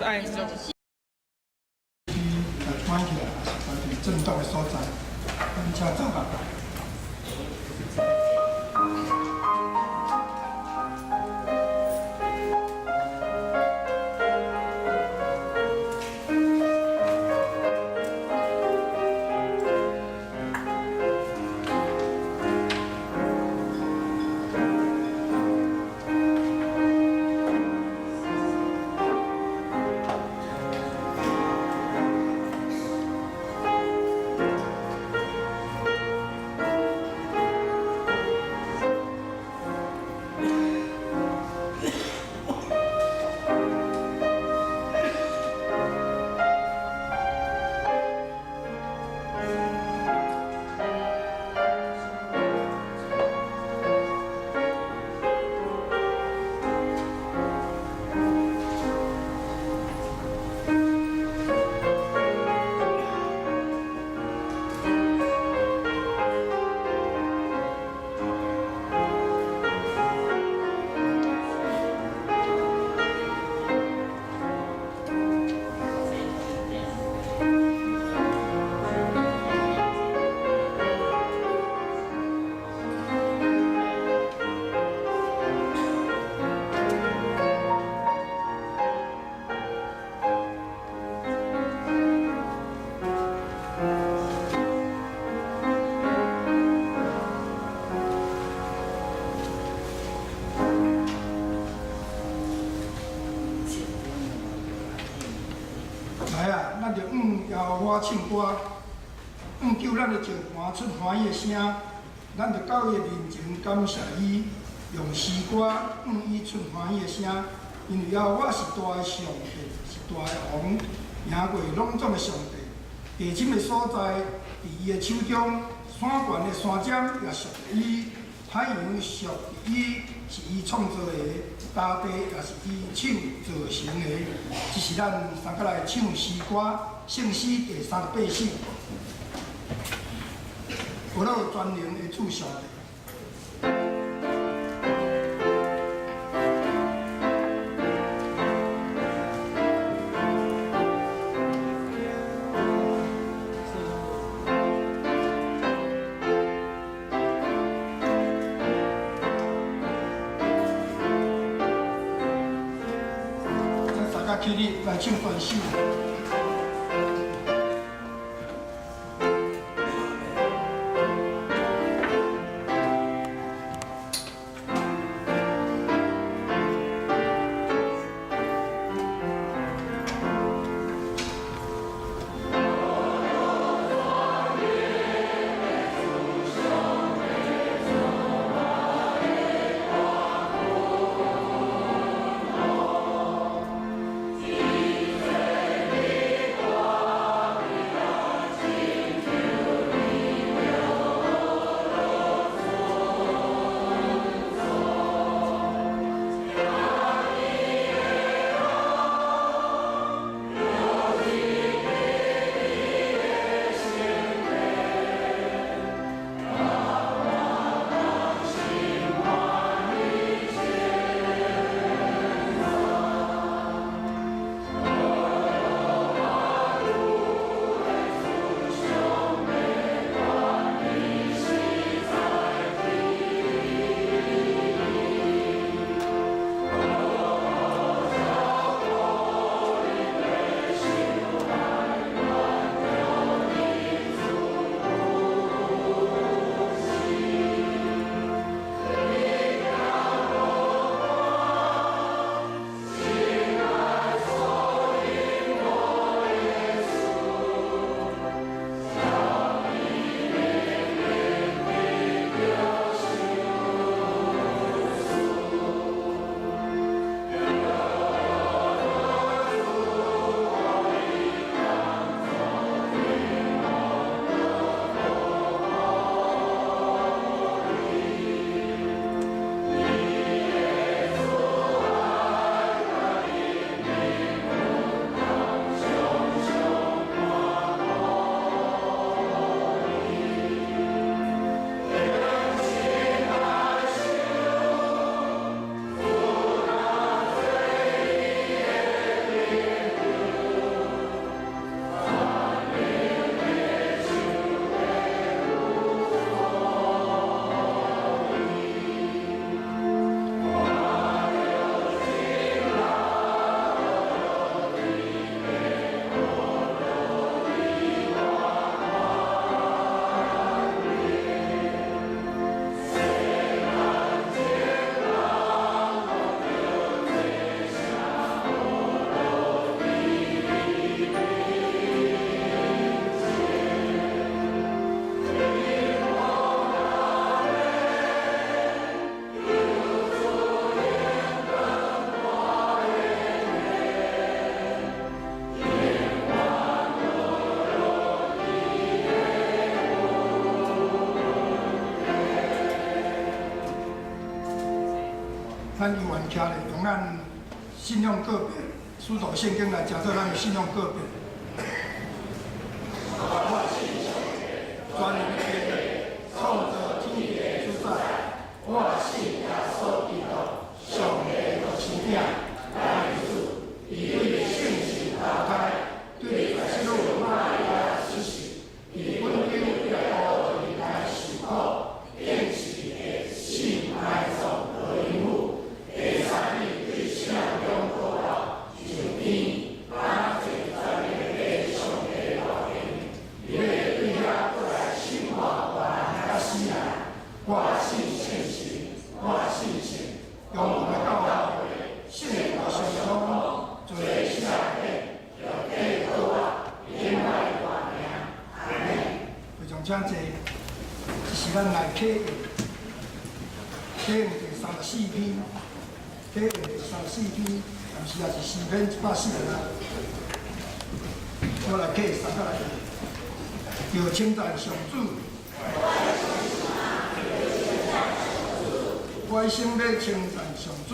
愛這種。來關起來，還是關佇正當的所在，咱請走吧。來啊，咱就向耶和華唱歌，向救咱的石磐出歡喜的聲。咱就到伊的面前感謝伊，用詩歌向伊出歡喜的聲。因為耶和華是大的上帝，是大的王，贏過攏總的上帝。地深的所在，佇伊的手中，山懸的山尖也屬於伊，海洋屬於伊，是伊創造的，大地也是伊手造成的。這是咱三個來唱詩歌，聖詩第38首。學了全能的主上帝。咱大家起立來唱全首。咱猶原徛咧，用咱信仰告白、使徒聖經來成做咱的信仰告白。我信上帝，全能的創造天地的主宰，我信耶穌基督，上帝獨生子，咱的主，伊對聖神投胎，對在聖母瑪利亞出世，佇本丟彼拉多年來受苦，釘十字架死埋葬落陰府，第三日對死人中復活，上天，倚坐全能的上帝右邊，伊欲對遐閣來審判活人佮死人。我信聖神，我信聖共同的教會，聖徒相通，罪赦免，肉體復活，永來活命。阿們。非常請坐，這是咱來啟用，啟用第34篇，啟用第34篇，但是也是詩篇140啊。我來啟三個來，著稱讚上主。我一生欲稱讚上主。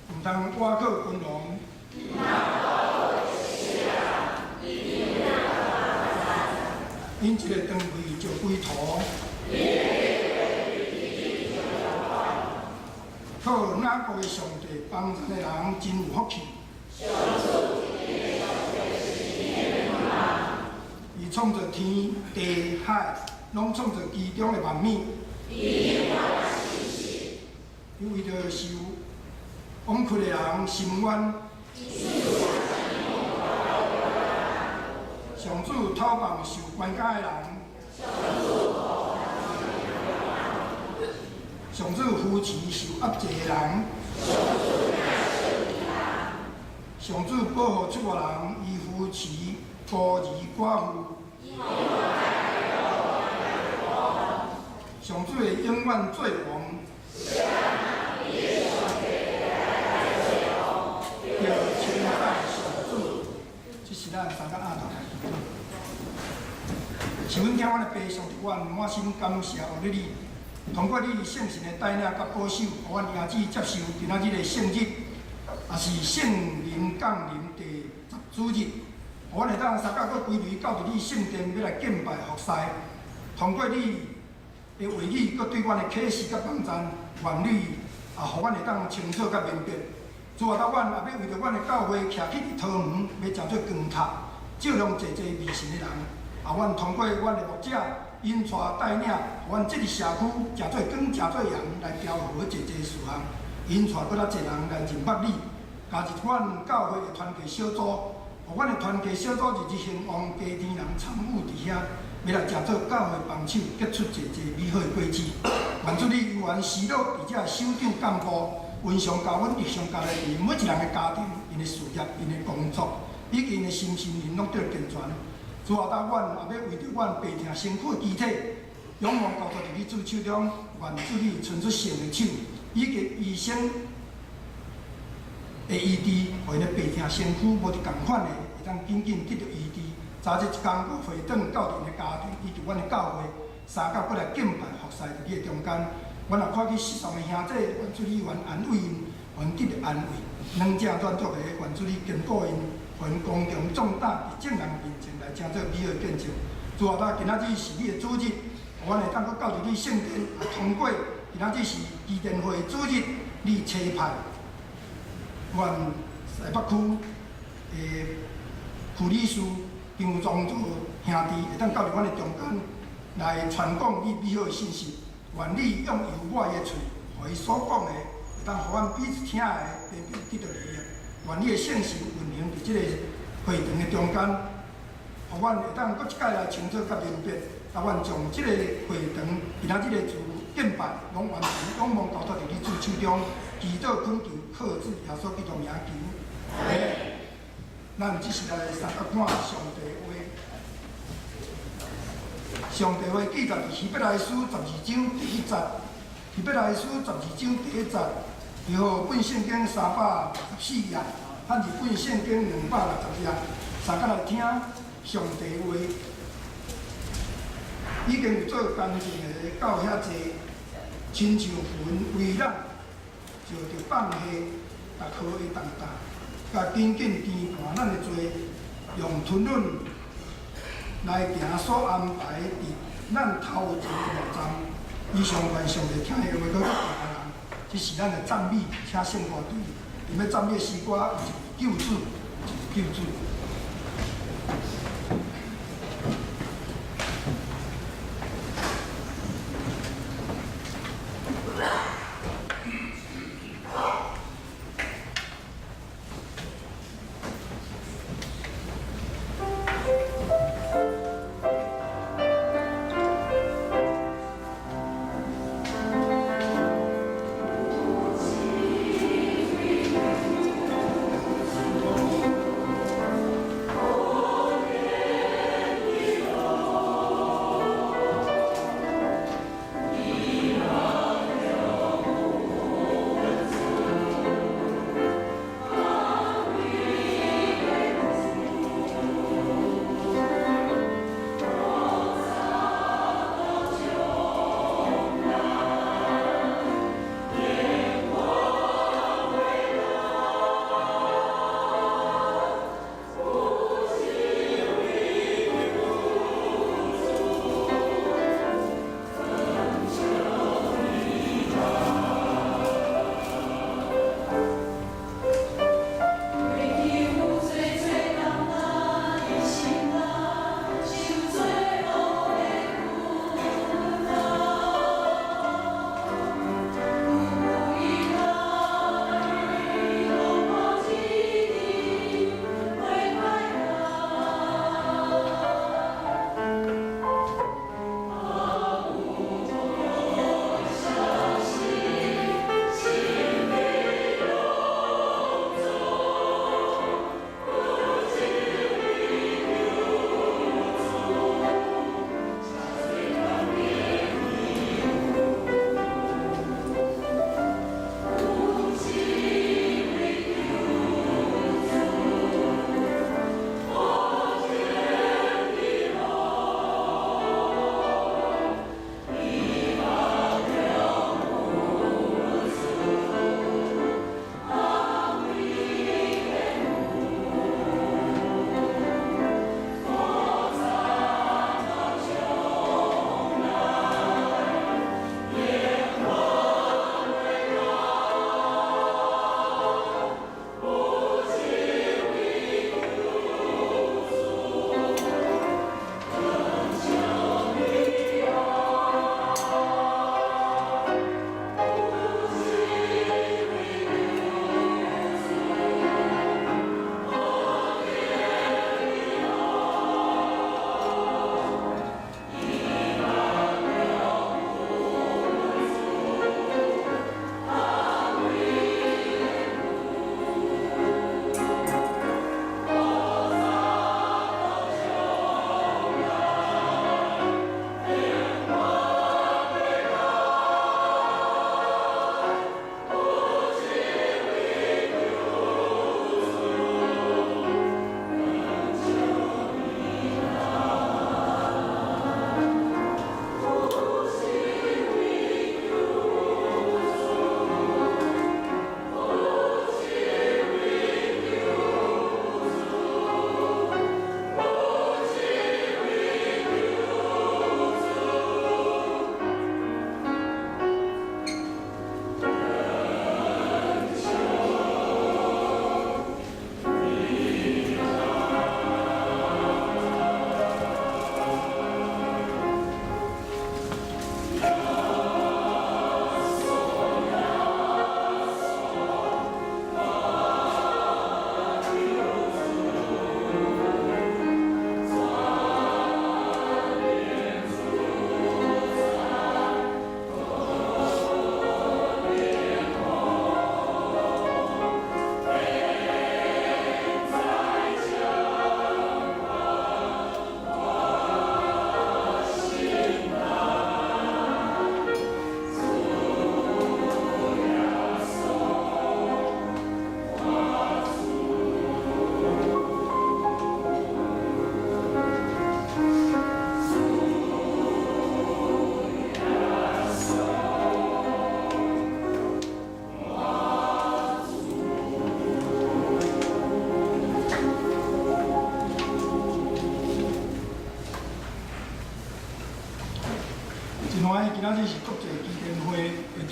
毋通倚靠君王。𪜶一个長位就歸途。靠雅各的上帝幫贊的人真有福氣。伊創造天地海，攏創造其中的萬物。伊為著受枉屈的人伸冤。上主討放受關監的人。上主扶持受壓制的人。上主保護出外人，伊扶持孤兒寡婦。上主會永遠做王。著稱讚上主，這是咱三個阿頭。是阮聽阮的爸上帝，阮滿心感謝予你，通過你聖神的帶領佮保守，予阮兒子接受今仔日的聖日，也是聖靈降臨第十主日，予阮會當三甲閣歸類到佇你聖殿，欲來敬拜服侍。通過你的話語，閣對阮的啟示佮幫贊，願你也予阮會當清楚佮明白。主啊，阮也欲為著阮的教會徛起佇桃園，欲成做光塔，照亮濟濟迷神的人。啊，阮通過阮的牧者引帶帶領，予阮這個社區成做光、成做鹽，來調和濟濟事項，引帶閣較濟人來認捌你，加入阮教會的團契小組，予阮的團契小組日日興旺，家庭人參與佇遐，欲來成做教會幫手，結出濟濟美好的果子。願主你猶原施樂佇遮首長幹部，雲上教阮日常家裡每一人的家庭、𪜶的事業、𪜶的工作，以及𪜶的身心靈攏得健全。主啊，阮也欲為著阮病疼身軀的肢體，仰望交託佇你主手中，願主你伸出聖的手，以及醫生的醫治，予𪜶的病疼身軀無佇仝款的，會當緊緊得著醫治。早日一工閣回轉到𪜶的家庭，以及阮的教會，三甲閣來敬拜服侍佇你的中間。阮若看見失喪的兄弟，願主你願安慰𪜶，願得著安慰。軟弱軟弱的，願主你堅固𪜶，予𪜶剛強壯膽，佇眾人面前來成做美好見證。主啊，今仔日是你的主日，予阮會當閣到佇你聖殿，也通過今仔日是基甸會的主日，你差派阮西北區的區理事張宗做兄弟，會當到佇阮的中間來傳講你美好的信息。願你用油抹伊的喙，予伊所講的，會當予阮彼此聽的，白白得著利益。願你的聖神運行佇這個會場的中間，予阮會當閣一擺來清楚佮明白。啊，阮將這個會場今仔日的主敬拜，攏完全仰望交託佇你主手中，祈禱懇求，靠主耶穌基督名求。阿們。咱這是來三甲看上帝話。上帝話記載佇希伯來書十二章第一節，希伯來書十二章第一節，和合本聖經364頁，漢字本聖經260頁，三甲來聽上帝話。已經有做工程的到遐濟，親像雲為咱照著放下逐項的重擔，共緊緊牽絆咱的罪，用吞忍來行所安排佇咱頭前的路站。以上願上帝聽的話，閣較大人，這是咱的讚美，請聖歌隊，𪜶欲讚美的詩歌有一個救主，一個救主。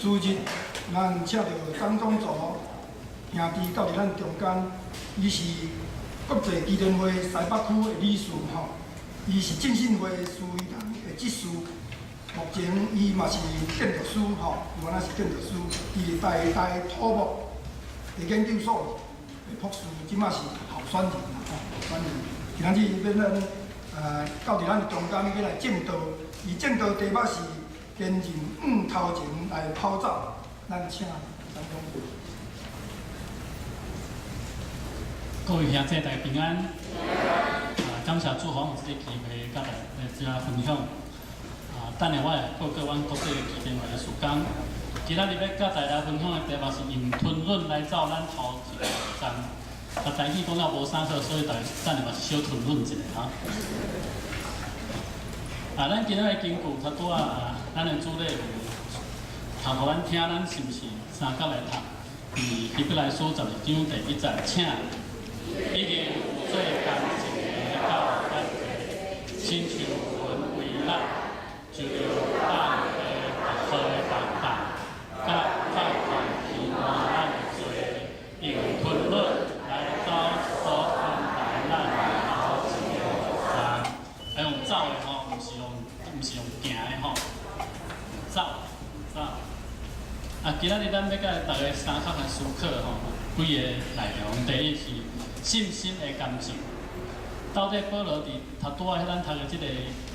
主日，咱請著張宗祖兄弟到佇咱中間，伊是國際基金會西北區的理事吼，伊是浸信會思維堂的執事，目前伊嘛是建築師吼，原來是建築師，伊佇台大土木的研究所的博士，這馬是候選人啦吼，候選人。今仔日欲咱到佇咱的中間欲來證道，伊證道題目是堅韌向頭前來跑走，咱請張總。各位兄弟大家平安。啊，感謝主予阮有這个機會，佮大家來遮分享。啊，等下我會報告阮國際基金會的事工。今仔日欲佮大家分享的題目是用吞忍來走咱頭前的路程。啊，台語講了無啥好，所以大家等下嘛是小吞忍一下哈。啊，咱今仔日經句頭拄仔啊，咱的主禮有讀予咱聽，咱是毋是三角來讀？佇希伯來書12章第1節，請已經有做工一个到遐濟，親像雲為力，就著放的白的重擔，佮快快披滿咱的罪，用吞忍來走所安排咱的頭前的路程。愛用走的吼，毋是用行的吼，走走。啊，今仔日咱欲佮大家三角來思考吼，幾个內容。第一是信心的堅持。到底保羅佇頭拄仔彼咱讀的這个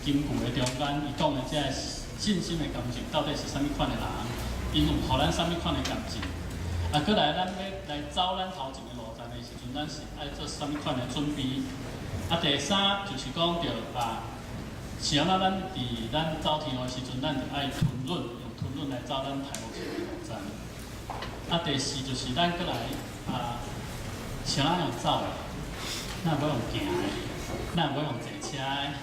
金句的中間，伊講的這个信心的堅持，到底是啥物款的人？𪜶有予咱啥物款的堅持？啊，閣來咱欲來走咱頭前的路程的時陣，咱是愛做啥物款的準備？啊，第三就是講著啊，是按怎咱佇咱走天路的時陣，咱就愛吞忍，用吞忍來走咱頭前的路程。啊，第四就是咱閣來啊，是按怎用走的？咱欲用行的，咱欲用坐車的。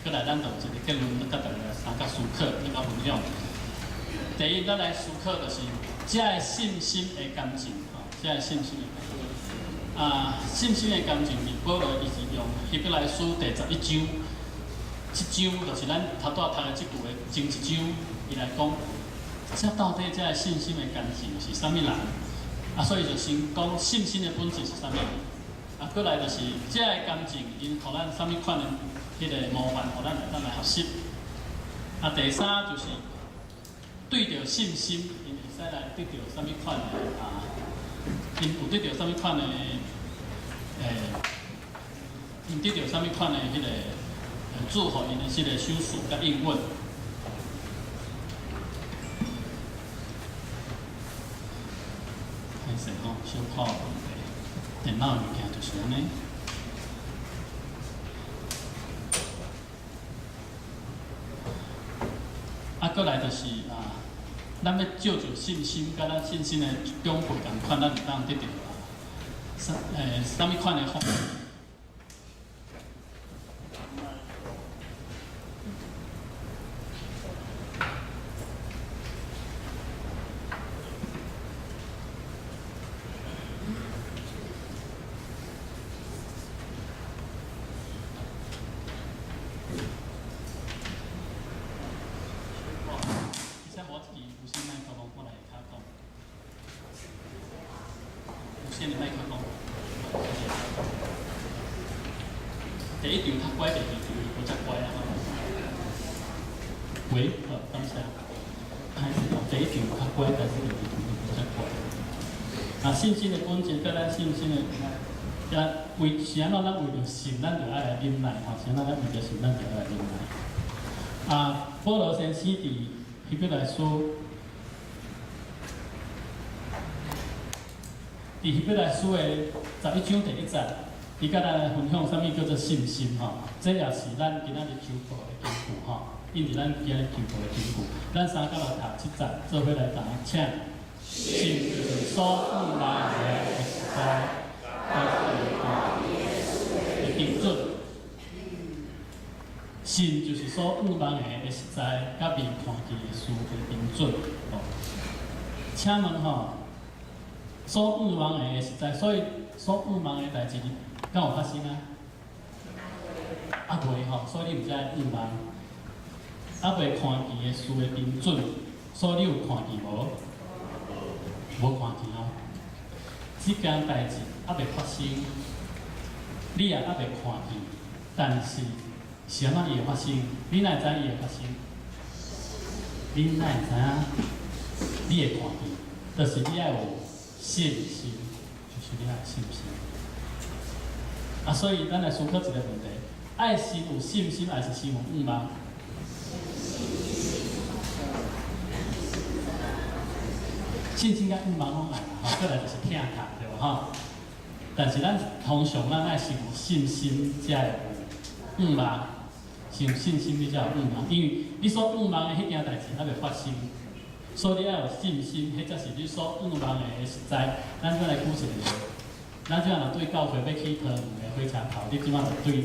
閣來，咱就有一个結論，佮大家三角思考，來佮分享。第一，咱來思考就是這个信心的堅持，吼，這个信心的堅持。啊，信心的堅持，佇保羅伊是用希伯來書第11章，這章就是咱頭拄仔讀的這句的前一章，伊來講，這到底這个信心的堅持是啥物人？啊，所以就先講信心的本質是啥物？啊，閣來就是這个堅持，𪜶予咱啥物款的彼个模範，予咱會當來學習。啊，第三就是對著信心，𪜶會使來得著啥物款的啊？𪜶有得著啥物款的？𪜶得著啥物款的彼个祝福𪜶的這个賞賜佮應允。歹勢吼，小可有問題，電腦的物件就是按呢。啊，閣來就是啊，咱欲照著信心，佮咱信心的長輩仝款，咱會當得著啊，啥物款的福。其實我這支無線麥克風，我來較講。無線的麥克風，謝謝。第一場較乖，第二場就無遮乖啊。喂，好，感謝。歹勢哦，第一場較乖，但是第二場就無遮乖。啊，信心的本質，佮咱信心的，也為是按怎？咱為著信，咱就愛來忍耐吼。是按怎？咱為著信，咱就愛來忍耐。啊，保羅先生佇希伯來書，佇希伯來書的11章第1節，伊佮咱來分享啥物叫做信心吼。這也是咱今仔日求告的根據吼，因為咱今仔日求告的根據，咱三角來讀這節，做伙來讀，請。信就是所盼望的實在，的標準。信就是所盼望的實在，佮未看見的事的憑準。哦，請問吼，所盼望的實在，所以所盼望的代誌，敢有發生啊？猶未吼，所以你毋知盼望。猶未看見的事的憑準。所以你有看見無？無看見哦。這件代誌猶未發生，你也猶未看見，但是是按怎伊會發生？你哪會知伊會發生？你哪會知影？你會看見，就是你愛有信心，就是你愛信心。啊，所以咱來思考一個問題：愛先有信心，還是先有向望？信心佮向望攏愛啦，吼，過來就是疼痛，對無吼？但是咱通常咱愛先有信心，才會有向望。先有信心，你才有向望。因為你所向望的彼件代誌猶未發生，所以你愛有信心，彼才是你所向望的實在。咱再來舉一個例，咱這若對教會欲去桃園的火車頭，你這馬就對，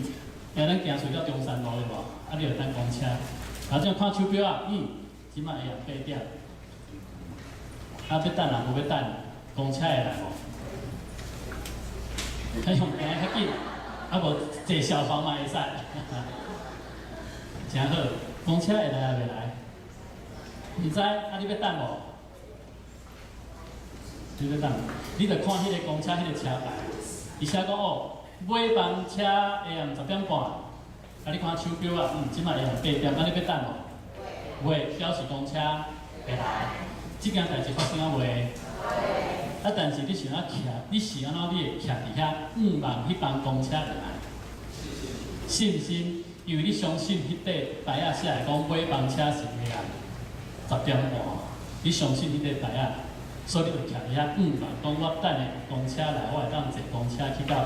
欸，咱行出了中山路對無？啊，你就等公車，然後這樣看手錶啊，這馬下暗8點。啊，欲等啊，無欲等，公車會來無？彼用行較緊，啊無坐消防嘛會使。誠好，公車會來抑袂來？毋知，啊你欲等無？你欲等無？你著看彼个公車彼个車牌，伊寫講哦，尾班車下暗10點半。啊，你看手錶啊，這馬下暗8點，啊你欲等無？袂，表示公車會來。這件代誌發生抑未？啊，但是你是按怎徛？你是按怎你會徛佇遐向望彼班公車會來？信心，因為你相信彼塊牌仔寫的講尾班車是下暗10點半，你相信彼塊牌仔，所以你就徛佇遐向望，講我等的公車來，我會當坐公車去到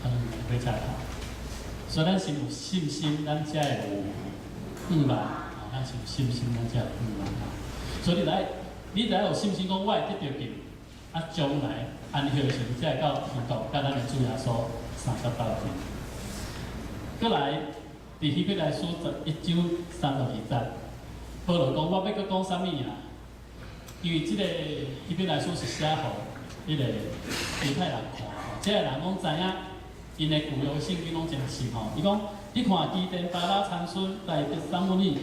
桃園火車頭。所以咱先有信心，咱才會有向望。啊，咱先有信心，咱才會有向望。所以你來。你著愛有信心，講我會得著救，啊，將來安息的時陣才會到天國，佮咱的主耶穌相佮鬥陣。閣來，佇希伯來書11章32節，保羅講我欲閣講啥物啊？因為這个希伯來書是寫予彼个猶太人看，吼，這个人攏知影，𪜶的舊約聖經攏誠熟吼。伊講，你看基甸、巴拉、參孫、大衛、撒母耳，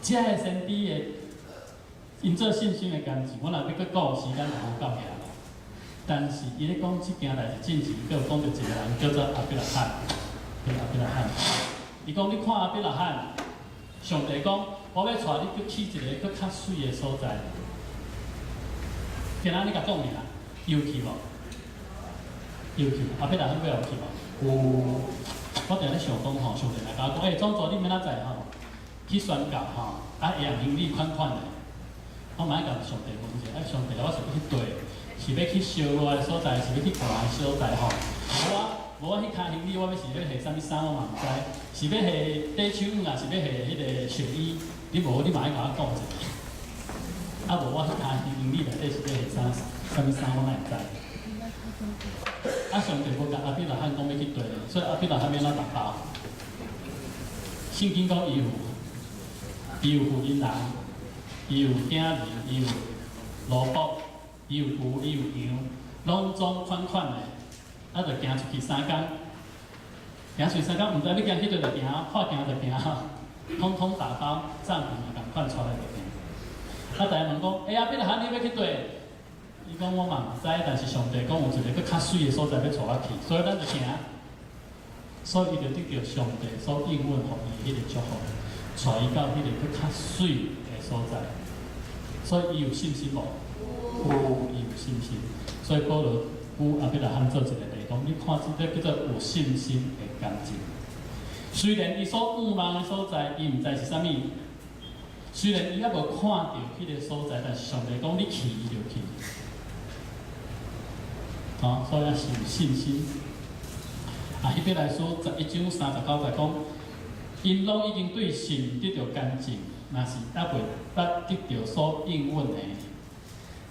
這个先知的。𪜶做信心的工作，我若欲閣講，時間就無夠遐。但是伊咧講這件代誌進前，閣有講著一個人叫做亞伯拉罕，叫亞伯拉罕。伊講你看亞伯拉罕，上帝講，我欲帶你閣去一个閣較媠的所在。今仔你共講爾，有去無？有去，亞伯拉罕尾有去無？有。我定咧想講吼，上帝來共我講，欸，總座你明仔載吼去宣教吼，啊，會用行李款款的。我嘛愛共上帝問者，啊，上帝，我是欲去佗，是欲去燒熱的所在，是欲去寒的所在吼？無我，無我彼跤行李，我欲是欲携啥物衫，我嘛毋知，是欲携短手衫啊，是欲携彼个雪衣？你無，你嘛愛共我講一下。啊，無我彼跤行李內底是欲携啥啥物衫，我哪會知？啊，上帝無共亞伯拉罕講欲去佗，所以亞伯拉罕欲按怎打包？聖經講伊有，伊有婦人人。伊有囝兒，伊有奴僕，伊有牛，伊有羊，攏總款款的，啊，就行出去三工，行出去三工，毋知欲行去佗就行，看行就行，統統打包，帳篷嘛仝款帶來就行。啊，逐家問講，欸，亞伯拉罕，你欲去佗？伊講我嘛毋知，但是上帝講有一个閣較媠的所在欲帶我去，所以咱就行。所以伊就得著上帝所應允予伊彼个祝福，帶伊到彼个閣較媠的所在。所以伊有信心無？有，伊有信心。所以保羅舉亞伯拉罕做一個例，講你看這个叫做有信心的工作。雖然伊所向望的所在，伊毋知是啥物，雖然伊猶無看著彼个所在，但是上帝講你去，伊就去。吼，所以是有信心。啊，希伯來書11章39節講，𪜶攏已經對神得著堅證，若是猶未捌得著所應允的。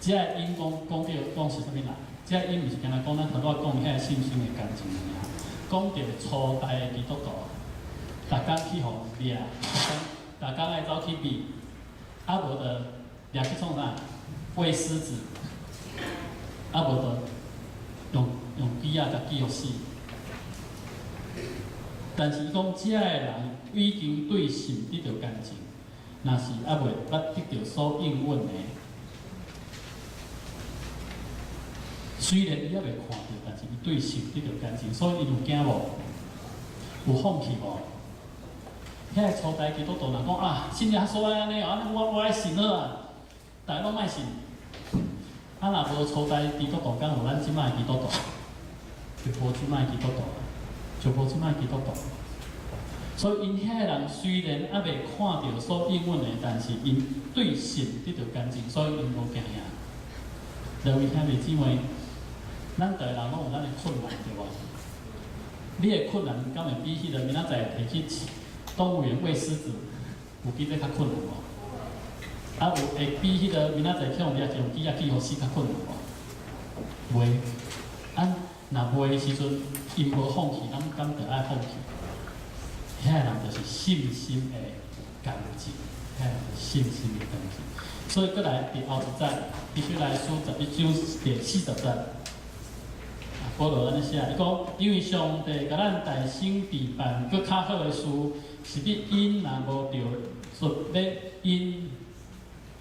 這个𪜶講講著講是啥物人？這个𪜶毋是干焦講咱頭拄仔講彼个信心的堅證爾，講著初代的基督徒，逐工去予掠，逐工愛走去避，啊無就掠去創啥？餵獅子，啊無就用鋸仔共鋸予死。但是伊講，這个人已經對神得著堅證，若是猶未捌得著所應允的。雖然伊猶未看著，但是伊對神得著堅信，所以伊有驚無？有放棄無？遐个初代基督徒若講啊，信耶穌愛按呢，按呢我愛信好啊，逐个攏莫信。啊，若無初代基督徒，敢有咱這擺基督徒？就無這擺基督徒，就無這擺基督徒。所以𪜶遐个人雖然猶未看著所應允的，但是𪜶對神得著堅信，所以𪜶無驚嚇。各位兄弟姊妹，咱逐个人攏有咱的困難，對無？你的困難敢會比彼個明仔載提去動物園餵獅子，有比這較困難無？啊，有會比彼個明仔載去予掠去予雞仔去予死較困難無？袂。啊，若袂的時陣，𪜶無放棄，咱敢著愛放棄？遐个人就是信心的堅持，遐個人信心的堅持。所以閣來佇後一節，希伯來書11章第40節，保羅按呢寫，伊講，因為上帝共咱代先備辦閣較好的事，是欲𪜶若無著說欲𪜶，予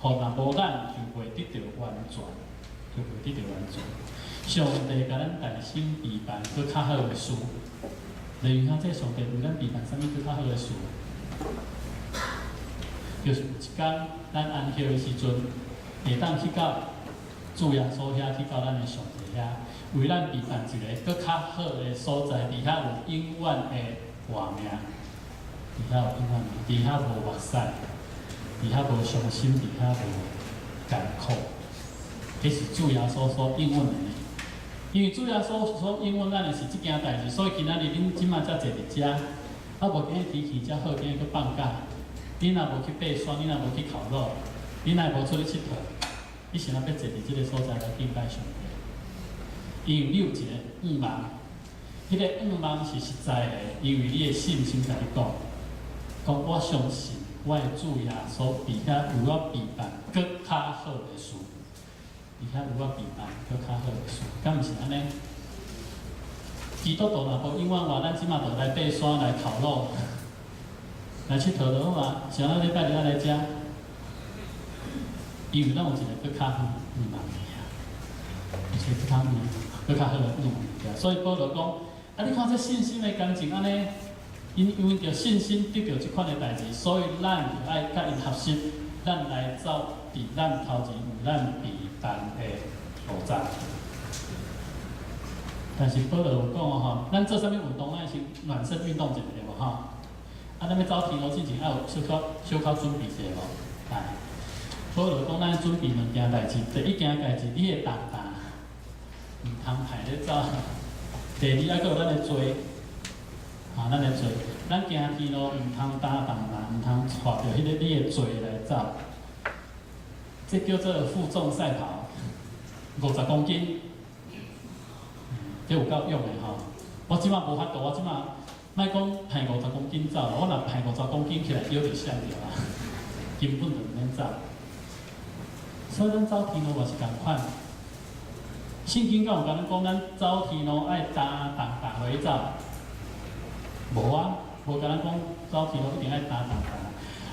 若無咱就袂得著完全，就袂得著完全。上帝共咱代先備辦閣較好的事。例如像這上帝為咱備辦啥物閣較好的事？就是有一工咱安息的時陣，會當去到主耶穌遐，去到咱的上帝遐，為咱備辦一个閣較好的所在，佇遐有永遠的活命，佇遐有永遠，佇遐無目屎，佇遐無傷心，佇遐無艱苦。這是主耶穌所應允的。因為主耶穌所應允咱的是這件代誌，所以今仔日恁這擺才坐佇遮，啊無今日天氣遮好，今日閣放假，你若無去爬山，你若無去烤肉，你若無出去𨑨迌，你是按怎欲坐佇這个所在來敬拜上帝？因為你有一個願望，彼個願望是實在的，因為你的信心共你講，講我相信我的主耶穌佇遐為我備辦閣較好的事。佇遐為我備辦閣較好的事，敢毋是按呢？基督徒若無永遠活，咱這馬就來爬山來烤肉，來𨑨迌就好啊。啥咱禮拜日仔來遮？因為咱有一个閣較好願望的啊，有一个閣較遠、閣較好的願望。所以保羅講：啊，你看這信心的堅持按呢，𪜶因著信心得著這款的代誌，所以咱就愛佮𪜶學習，咱來走佇咱頭前為咱備辦的路程。但是保羅有講吼，咱做啥物運動，咱先暖身運動一下對無吼？啊，咱欲走天路進前，愛有小可小可準備者無？來，保羅講，咱準備兩件代誌。第一件代誌，你的重擔毋通排咧走；第二，猶閣有咱的罪，啊，咱的罪，咱行天路毋通擔重擔，毋通帶著彼个你的罪來走。這叫做負重賽跑，50公斤。這有夠勇的吼！我這馬無法度，我這馬莫講排五十公斤走，我若排五十公斤起來，腰就閃著啊，根本就毋免走。所以咱走天路嘛是仝款。聖經敢有共咱講，咱走天路愛擔重擔落去走？無啊，無共咱講走天路一定愛擔重擔。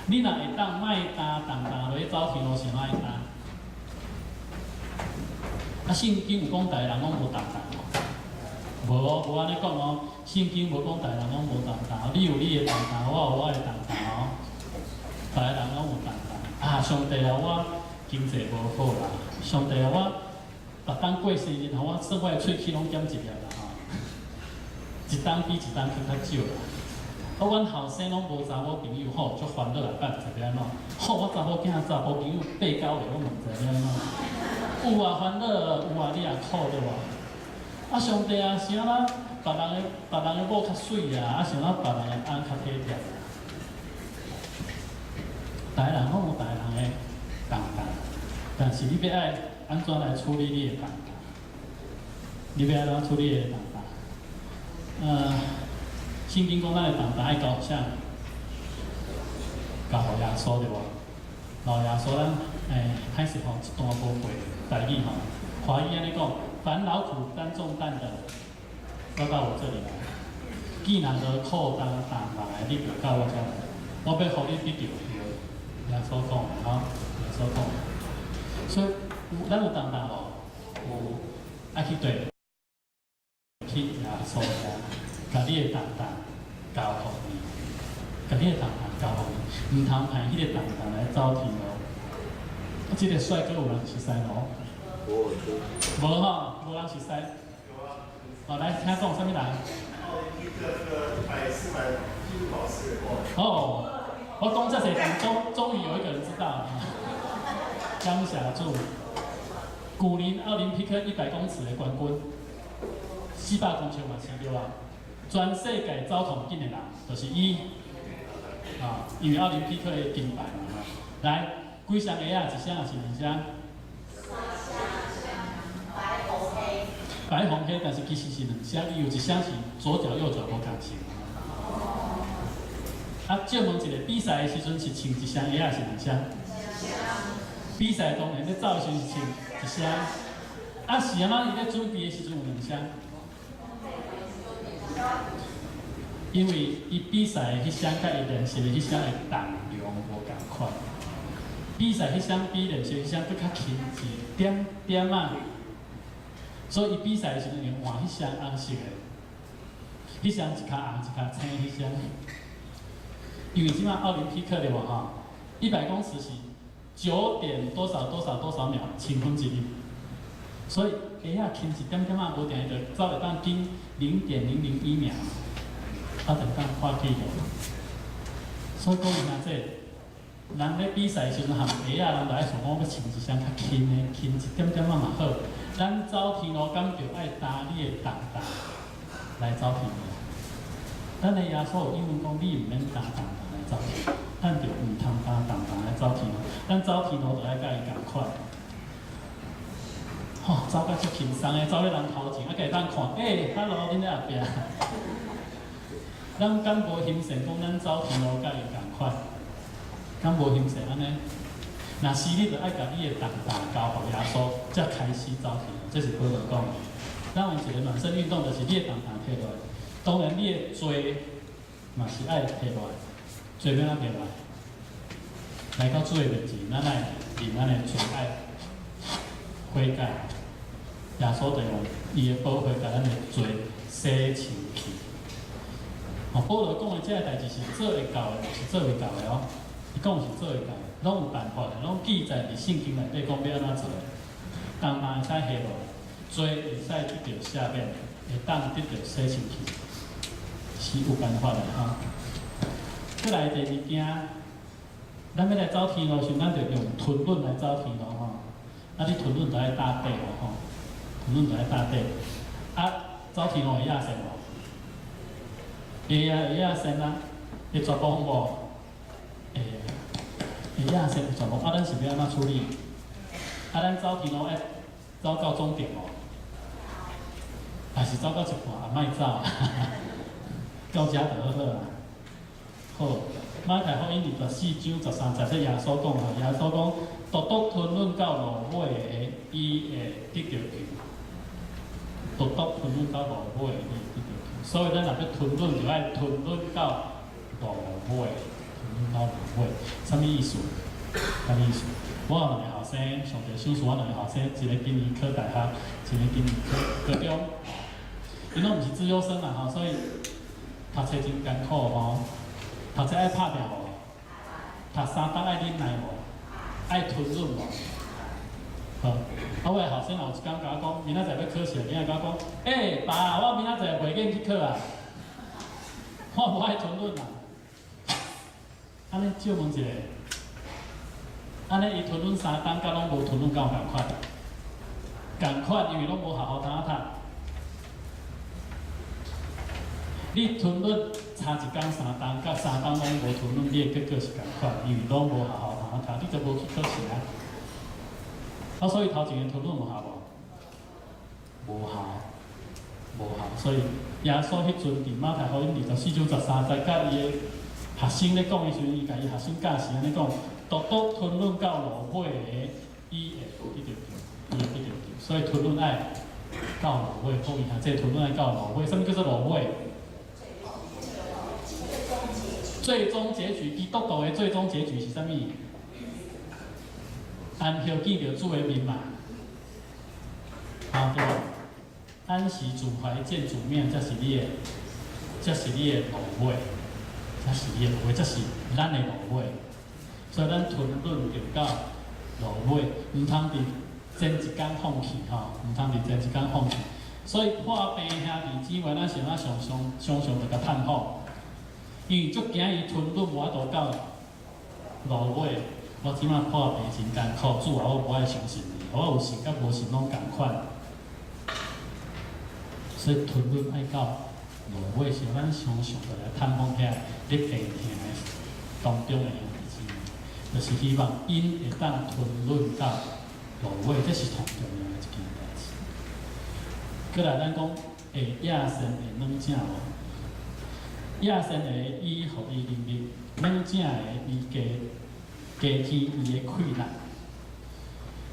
你若會當莫擔重擔落去走天路，是按怎愛擔？啊，聖經有講逐个人攏無重擔無？無哦，無按呢講哦。聖經無講逐个人攏無重擔，你有你的重擔，我有我的重擔哦。逐个人攏有重擔。啊，上帝啊，我經濟無好啦。上帝啊，我逐冬過生日吼，我算我的喙齒攏減一粒啦吼。一冬比一冬閣較少啦。啊，阮後生攏無查某朋友吼，足煩惱啊，毋知欲按怎。吼，我查某囝查埔朋友八九个，我嘛毋知欲按怎。有啊煩惱，有啊你也苦對無？啊，上帝啊，是按怎別人的某較媠啊，啊，是按怎別人的翁較體貼啊？逐个人攏有逐个人的重擔，但是你欲愛按怎來處理你的重擔？你欲按怎處理你的重擔？聖經講咱的重擔愛交予啥？交予耶穌對無？老耶穌咱歹勢吼，這段無背台語吼，華語按呢講：凡勞苦擔重擔的，都到我這裡來。既若無苦擔重擔的，你就到我遮來，我欲予你得著休。耶穌講的吼，耶穌講的。所以有咱有重擔無？有愛去對去耶穌遐，共你的重擔交予伊，共你的重擔交予伊，毋通派彼个重擔來走天路。啊，這个帥哥有人熟似無？無吼，無人熟似。哦，來，請講，啥物人？奧林匹克那個100、400紀錄保持人。哦，我講這濟人，終於有一個人知道了。感謝主，舊年奧林匹克100公尺的冠軍，400公尺嘛是對啊。全世界走頭緊的人就是伊，啊，因為奧林匹克的金牌嘛。來，幾雙鞋仔？一雙還是兩雙？三雙，白紅黑。白紅黑，但是其實是兩雙，伊有一雙是左腳右腳無仝穿。啊，借問一下，比賽的時陣是穿一雙鞋還是兩雙？比賽當然咧走的時陣是穿一雙，啊是按怎伊咧準備的時陣有兩雙？因為伊比賽的彼雙佮伊練習的彼雙的重量無仝款，比賽彼雙比練習彼雙閣較輕一點點仔，所以伊比賽的時陣會換彼雙紅色的，彼雙一跤紅一跤青彼雙。因為這擺奧林匹克對無吼，100公尺是九點多少多少多少秒，千分之一，所以鞋仔輕一點點仔，無定就走會當緊0.001秒，啊，就會當破紀錄。所以講兄弟，人咧比賽時陣含鞋仔，人就愛想講欲穿一雙較輕的，輕一點點仔嘛好。咱走天路敢著愛擔你的重擔來走天路。咱的耶穌有應允講，你毋免擔重擔來走天路，咱就毋通擔重擔來走天路。咱走天路就愛佮伊仝款。吼，走甲足輕鬆的，走咧人頭前，啊，會當看，欸，Hello，恁咧後壁。咱敢無欣羨講，咱走天路佮伊仝款？敢無欣羨按呢？若是你著愛共你的重擔交予耶穌，才開始走天路。這是保羅講的。咱有一個暖身運動，就是你的重擔提落來，當然你的罪嘛是愛提落來，罪欲按怎提落來？來到主的面前，咱愛認咱的罪，愛悔改。耶穌就用伊的寶血共咱的罪洗清去。哦，保羅講的這个代誌是做會到的，毋是做袂到的哦。伊講是做會到的，攏有辦法的，攏記載佇聖經內底講欲按怎做。重擔會使下落來，罪會使得著赦免，會當得著洗清去，是有辦法的吼。閣來第二件，咱欲來走天路時，咱就用吞忍來走天路吼。啊，你吞忍著愛打底哦吼，吞忍著愛打底。啊，走天路會壓線無？會啊，會壓線啊，會絕望無？會，會壓線會絕望。啊，咱是欲按怎處理？啊，咱走天路愛走到終點無？還是走到一半也莫走，到遮就好好啊。好，馬太福音24章13節，這耶穌講吼，耶穌講，獨獨吞忍到落尾的，伊會得著救。獨獨吞忍到落尾的，伊會得著救。所以咱若欲吞忍，就愛吞忍到落尾，吞忍到落尾，啥物意思？啥物意思？我有兩个後生，上帝賞賜我兩个後生，一个今年考大學，一个今年考高中。𪜶攏毋是資優生啦吼，所以讀冊真艱苦吼。讀冊愛拍拚無？讀三冬愛忍耐無？愛吞忍無？好，啊，我的後生有一工共我講，明仔載欲考試，囝仔共我講，欸，爸，我明仔載袂免去考啊，我無愛吞忍啊。按呢借問一下，按呢伊吞忍三冬，佮攏無吞忍敢有仝款？仝款，因為攏無好好通讀。你吞忍差一工三冬，佮三冬攏無吞忍，你的結果是仝款，因為攏無好好通讀，你就無去考試啊。啊，所以頭前的吞忍有效無？無效，無效。所以耶穌彼陣佇馬太福音24章13節，佮伊的學生咧講的時陣，伊共伊學生教示按呢講：獨獨吞忍到落尾的，伊會得著救，伊會得著救。所以吞忍愛到落尾，講伊下這吞忍愛到落尾，啥物叫做落尾？最終結局，基督徒的最終結局是啥物？安息見著主的面嘛，啊對無？安息主懷見主面，才是你的，才是你的路尾，才是你的路尾，才是咱的路尾。所以咱吞忍著到路尾，毋通佇前一工放棄吼，毋通佇前一工放棄。所以破病兄弟姊妹，咱是按怎常常常常著共探訪，因為足驚伊吞忍無法度到路尾。我這擺破病真艱苦，主啊，我無愛相信你，我有信佮無信攏仝款。所以吞忍愛到路尾時，咱常常著來探訪遐咧病疼的當中的兄弟姊妹，就是希望𪜶會當吞忍到路尾，這是上重要的一件代誌。閣來，咱講會亞善會軟正無？亞善的伊予伊能力，軟正的伊加加添伊的氣力。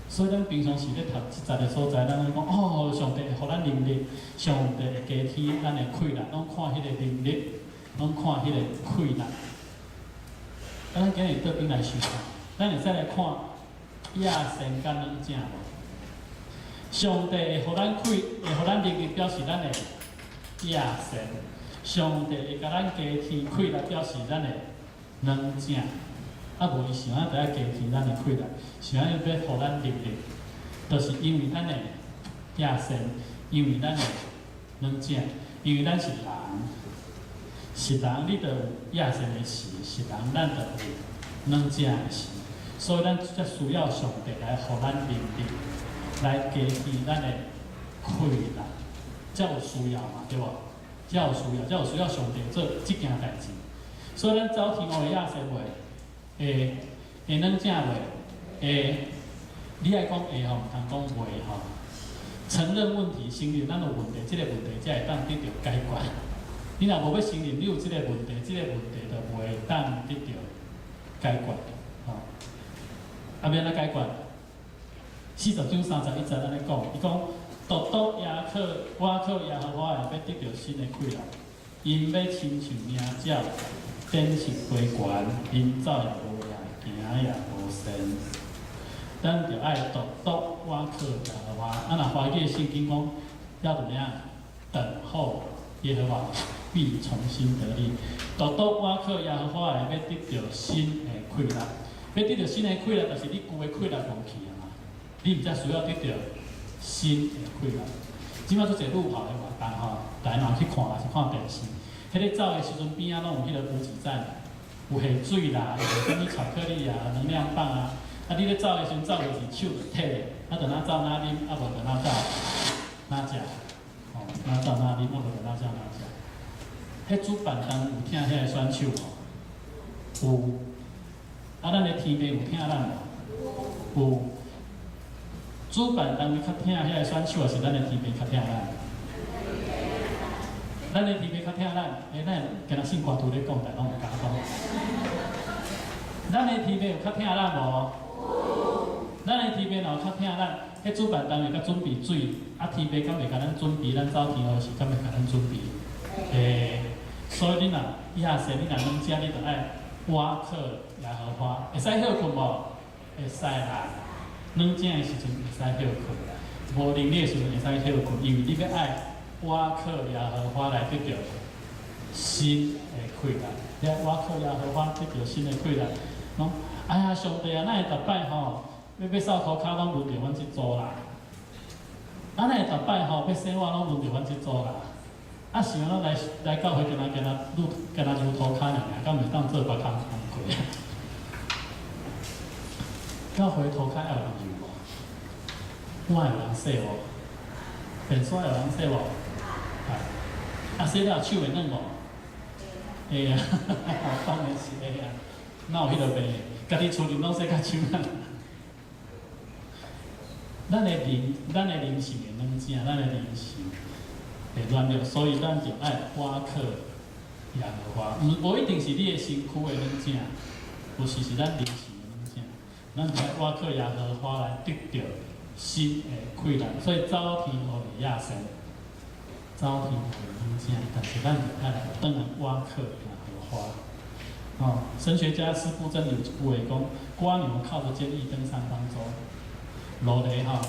所以咱平常時咧讀這節的所在，咱攏講哦，上帝會予咱能力，上帝會加添咱的氣力，攏看彼個能力，攏看彼個氣力。啊，咱今日倒轉來想看，咱會使來看亞善佮軟正無？上帝會予咱氣，會予咱能力，表示咱的亞善；上帝會共咱加添氣力，表示咱的軟正。啊，無伊想按著愛加添咱的氣力，想按欲予咱能力，就是因為咱的亞善，因為咱的軟正，因為咱是人，是人你著有亞善的時，是人咱就有軟正的時，所以咱才需要上帝來予咱能力，來加添咱的氣力，才有需要嘛，對無？才有需要，才有需要上帝做這件代誌。所以咱走天路會亞善袂？會會軟正袂？會，你愛講會吼，毋通講袂吼。承認問題，承認咱有問題，這個問題才會當得著解決。你若無欲承認你有這個問題，這個問題就袂當得著解決。吼，啊，欲按怎解決？40章31節按呢講，伊講獨獨倚靠倚靠耶和華的，欲得著新的氣力，𪜶欲親像鷹鳥，展翅飛懸，𪜶走也無累，行也無跣。咱著愛獨獨倚靠耶和華。啊，若華語聖經講要怎麼樣？等候耶和華，必重新得力。獨獨倚靠耶和華的，欲得著新的氣力。欲得著新的氣力，就是你舊的氣力無去啊嘛。你毋才需要得著新的氣力。這擺足濟路跑的活動吼，大家若去看，抑是看電視，彼个走的時陣邊仔攏有彼个補給站，有下水啦，有啥物巧克力啊、能量棒啊。啊，你咧走的時陣走袂去手就退咧，啊，就哪走哪啉，啊無就哪走哪食，吼，哪走哪啉，啊無就哪走哪食。彼主辦單有疼遐个選手無？有。啊，咱的天父有疼咱無？有。主辦單位較疼遐個選手，抑是咱的天父較疼咱？咱的天父較疼咱，欸，咱敢若信歌圖咧講，但攏毋敢講。咱的天父有較疼咱無？咱的天父若有較疼咱，彼主辦單位共準備水，啊天父敢袂共咱準備？咱走天路時敢袂共咱準備？欸，所以你若亞善，你若軟正，你著愛倚靠耶和華，會使歇睏無？會使啦。軟正的時陣會使歇睏，無能力的時陣會使歇睏，因為你欲愛倚靠耶和華來得著新的氣力，你愛倚靠耶和華得著新的氣力。講，哎呀，上帝啊，哪會逐擺吼，欲掃塗跤攏輪著阮這組啦？啊，哪會逐擺吼，欲洗碗攏輪著阮這組啦？啊，是按怎來來教會，敢若敢若擼敢若擼塗跤爾爾，敢袂當做別工工課？教會塗跤愛有人油無？碗會有人洗無？便所會有人洗無？啊，洗了手會軟無？會啊，當然是會啊。哪有彼落袂？家己厝裡攏洗較手軟。咱的靈，咱的靈性會軟正，咱的靈性會軟弱，所以咱就愛倚靠耶和華。毋無一定是你的身軀會軟正，有時是咱靈性會軟正。咱就愛倚靠耶和華來得著新的氣力。所以走天路會亞善，走天路會軟正，但是咱就愛來轉來倚靠耶和華。哦，神學家司布真有一句話講：蝸牛靠著堅毅登上方舟。路咧吼，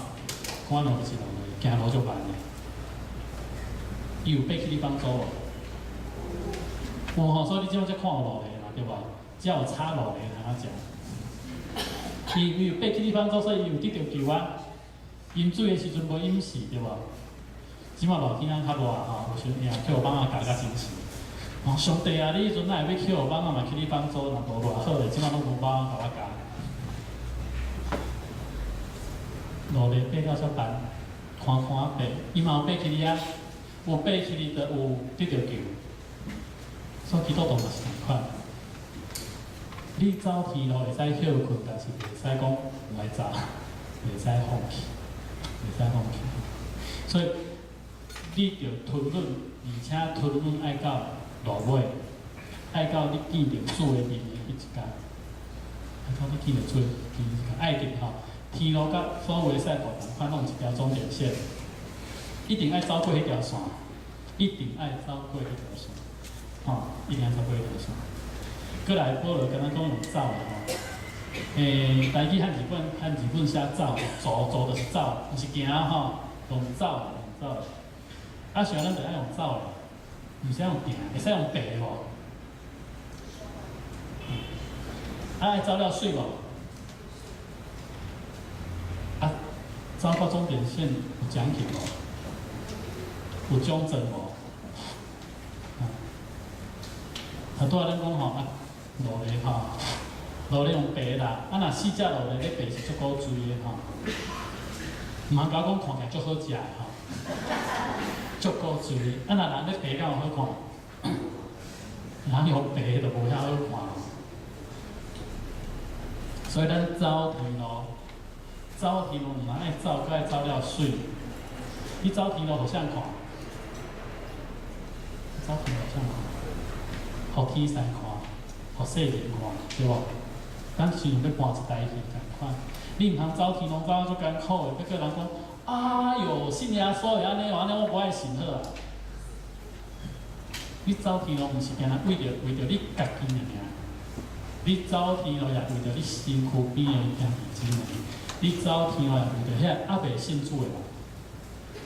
蝸牛就是路咧，行路足慢的。伊有爬起你方舟無？有吼，所以你這擺才看有路咧嘛，對無？才有插路咧通仔食。伊有爬起你方舟，所以伊有得著救啊。飲水的時陣無飲死，對無？這擺熱天仔較熱吼，有時陣去予蠓仔咬甲真死。哦，上帝啊！你彼陣哪會欲去予蠓仔嘛去你方舟，若無偌好咧，這擺攏無蠓仔共我咬。路咧爬了煞慢，看看爬，伊嘛有爬起來啊，有爬起來就有得著救。所以基督徒嘛是仝款。你走天路會使歇睏，但是袂使講毋愛走，袂使放棄，袂使放棄。所以你著吞忍，而且吞忍愛到落尾，愛到你見著主的面的彼一工，愛到你見著主的面彼一工，愛定吼，天路佮所有的賽道仝款，攏有一條終點線，一定愛走過彼條線，一定愛走過彼條線，吼，一定愛走過彼條線。閣來，保羅敢若講用走的吼，台語漢字本漢字本寫走，走走就是走，毋是行吼，用走用走。啊，像咱就愛用走的，毋是用行，會使用爬無？啊，愛走了媠無？啊，走到終點線有獎品無？有獎狀無？啊，拄仔咱講吼啊，路咧吼，路咧用爬啦，啊若四隻路咧咧爬是足古錐的吼，毋通共我講看起來足好食的吼，足古錐的，啊若人咧爬敢有好看？人用爬就無遐好看。所以咱走天路，走天路毋通愛走，閣愛走了媠。你走天路予啥人看？走天路予啥人看？予天使看，予世人看，對無？咱親像欲搬一台戲仝款，你毋通走天路走啊足艱苦的，欲閣人講，哎喲，信耶穌會按呢按呢，我無愛信好啊。你走天路毋是干焦為著你家己爾爾，你走天路也為著你身軀邊的兄弟姊妹，你走天路也為著遐猶未信主的人，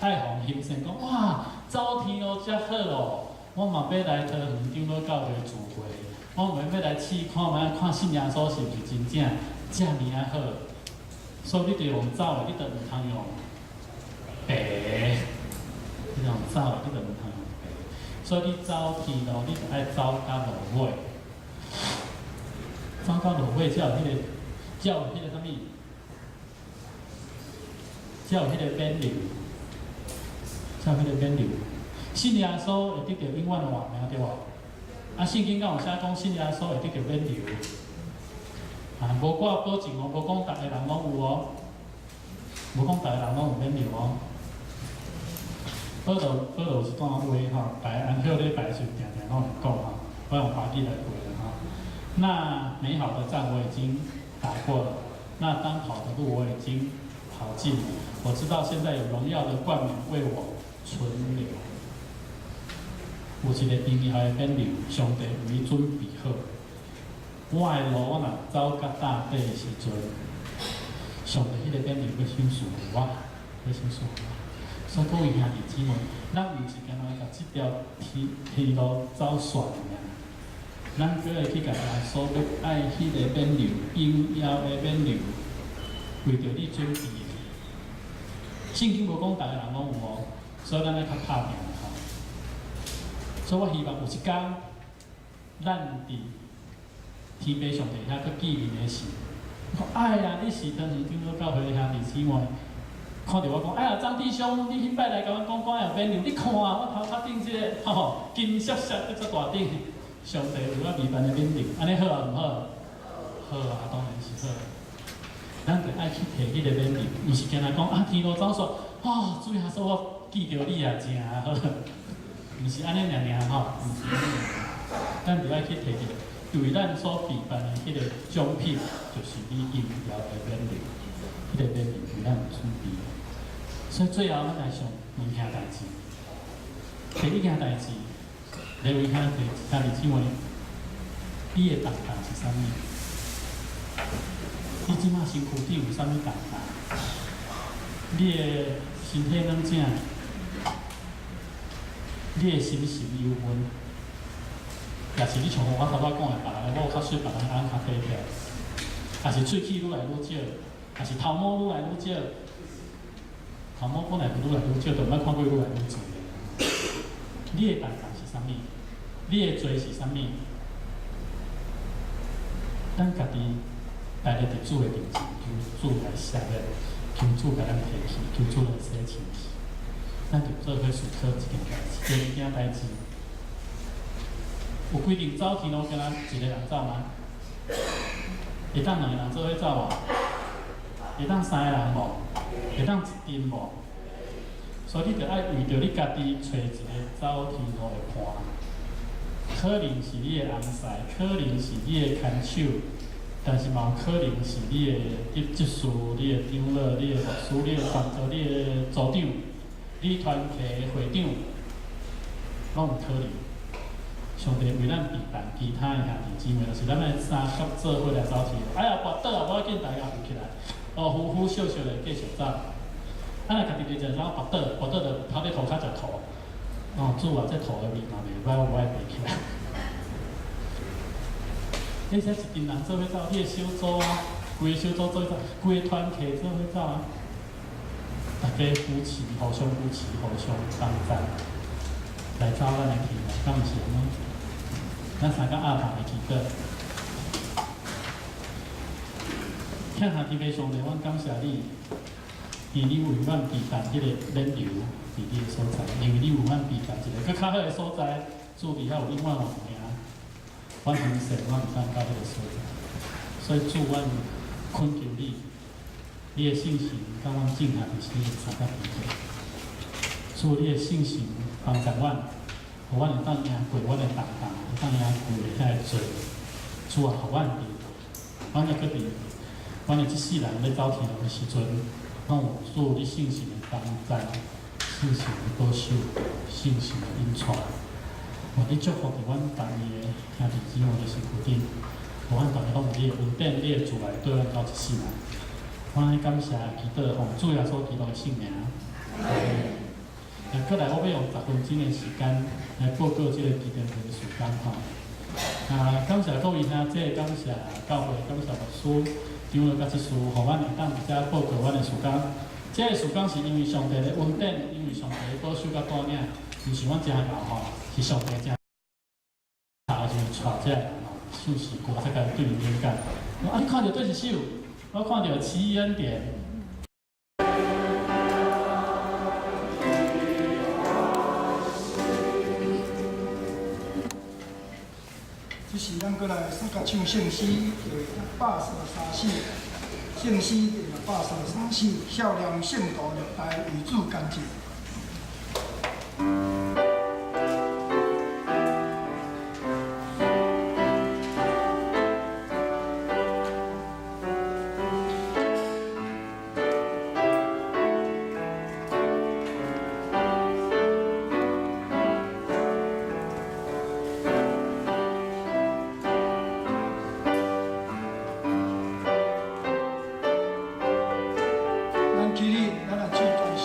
愛予𪜶欣羨講，哇，走天路遮好咯！我嘛欲來桃園長老教會聚會，我嘛欲來試看覓，看信耶穌是毋是真正遮爾仔好。所以你著用走的，你著毋通用爬。你用走的，你著毋通用爬。所以你走天路，你著愛走到落尾，走到落尾才有彼個，才有彼個啥物，才有彼個勉勵，才有彼個勉勵。信耶穌會得著永遠的活命，對無？啊，聖經敢有寫講信耶穌會得著勉勵？啊，無我保證哦，無講逐个人攏有哦，無講逐个人攏有勉勵哦。保羅有一段話吼，大家安息禮拜的時陣定定攏會講吼，我用華語來背啦吼。那美好的仗我已經打過了，那當跑的路我已經跑盡了。我知道現在有榮耀的冠冕為我存留。有一个榮耀的勉勵，上帝為伊準備好。我的路我若走到大底的時陣，上帝彼個勉勵欲先賜予我，欲先賜予我。所以各位兄弟姊妹，咱毋是干焦共這條天路走煞爾，咱閣會去共耶穌欲愛彼個勉勵，榮耀的勉勵，為著你準備的。聖經無講逐个人攏有哦，所以咱愛較拍拚吼。所以我希望有一工，咱佇天父上帝遐閣見面的時，講哎呀，你是桃園長老教會的兄弟姊妹，看著我講，哎呀，張弟兄，你彼擺來共阮講歌有勉勵，你看我頭殼頂這个吼金閃閃閣遮大頂，上帝為我預辦的勉勵，按呢好抑毋好？好啊，當然是好。咱著愛去提彼個勉勵，毋是干焦講啊，天路走煞，啊，主耶穌，我記著你啊，真好。毋是按呢爾爾吼，毋是按呢爾爾，咱著愛去提著，為咱所備辦的彼個獎品，就是你榮耀的勉勵，彼個勉勵為咱準備。所以最後，咱來想兩件代誌。第一件代誌，禮位兄弟兄弟姊妹，你的重擔是啥物？你這馬身軀頂有啥物重擔？你的身體軟正，你的心神憂悶，也是你像我頭拄仔講的，別人的某較媠，別人的翁較體貼，也是喙齒愈來愈少，也是頭毛愈來愈少，頭毛本來就愈來愈少，就毋捌看過愈來愈濟。你的重擔是啥物？你的罪是啥物？咱家己來咧佇主的面前，求主來赦免，求主共咱提起，求主來洗清氣。咱就做伙思考一件代志，第二件代志，有規定走天路，敢若一個人走嗎？會當兩個人做伙走無？會當三個人無？會當一陣無？所以你著愛為著你家己揣一個走天路的伴，可能是你的翁婿，可能是你的牽手，但是嘛有可能是你的執事、你的長老、你的牧師、你的傳道、你的組長、你團體的會長，攏有可能。上帝為咱備辦其他的兄弟姊妹，就是咱愛三合做伙來走天路。哎呀，跋倒啊，無要緊，大家扶起來，哦，呼呼笑笑的繼續走。啊，若家己佇一走跋倒，跋倒就趴佇塗跤食塗。哦，主啊，這塗的味嘛袂歹，我愛爬起來。你說一群人做伙走，你的小組啊，規個小組做伙走，規個團體做伙走啊，大家扶持，互相扶持，互相幫助，來走咱的天路，敢毋是按呢？咱三個阿頭來祈禱。天下天父上帝，阮感謝你，因為你為阮備辦彼個免流佇你的所在，因為你為阮備辦一個閣較好的所在，主佇遐有永遠活命。阮相信，阮會當到彼個所在，所以主，阮懇求你，你的聖神共阮眾兄弟姊妹相佮祈禱。主，你的聖神幫助阮，予阮會當贏過阮的重擔，會當贏過遐个罪。主啊，予阮佇，阮猶閣佇，阮的這世人咧走天路的時陣，攏有主你聖神的幫助，聖神的保守，聖神的引帶。願你祝福佇阮逐位的兄弟姊妹的身軀頂，予阮逐家攏有你的恩典，你的慈愛綴阮到這世人。阮愛感謝祈禱，奉主耶穌基督的聖名。啊，過來我欲用10分鐘的時間來報告這個基督徒的事工吼。啊，感謝各位兄弟，感謝教會，感謝牧師、長老佮執事，予阮會當佇遮報告阮的事工。這個事工是因為上帝的恩典，因為上帝的保守佮帶領，毋是阮誠𠢕吼，是上帝誠𠢕，就是帶這个人吼，唱詩歌才共對你理解。啊，你看著佗一首？我看著奇異恩典。這時咱閣來相佮唱聖詩第133首，聖詩第133首，少年聖徒歷代為主堅持。咱起立，咱來唱這首。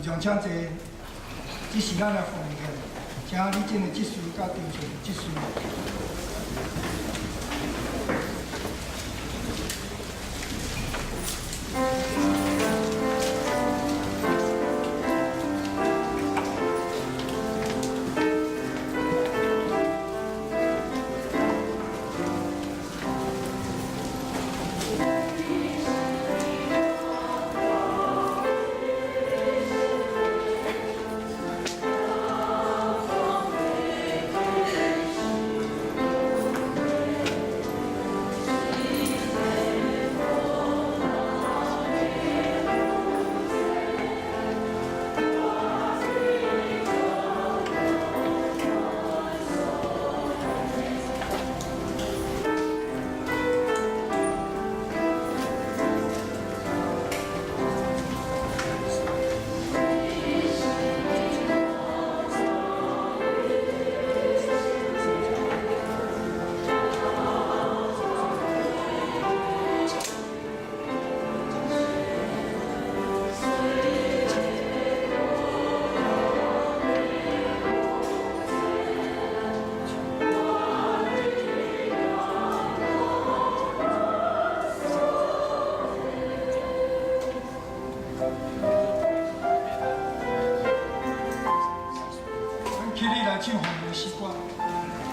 会众請坐，這是咱的奉獻，請李正的執事佮張順執事。咱起立來唱奉獻詩歌。會眾請坐。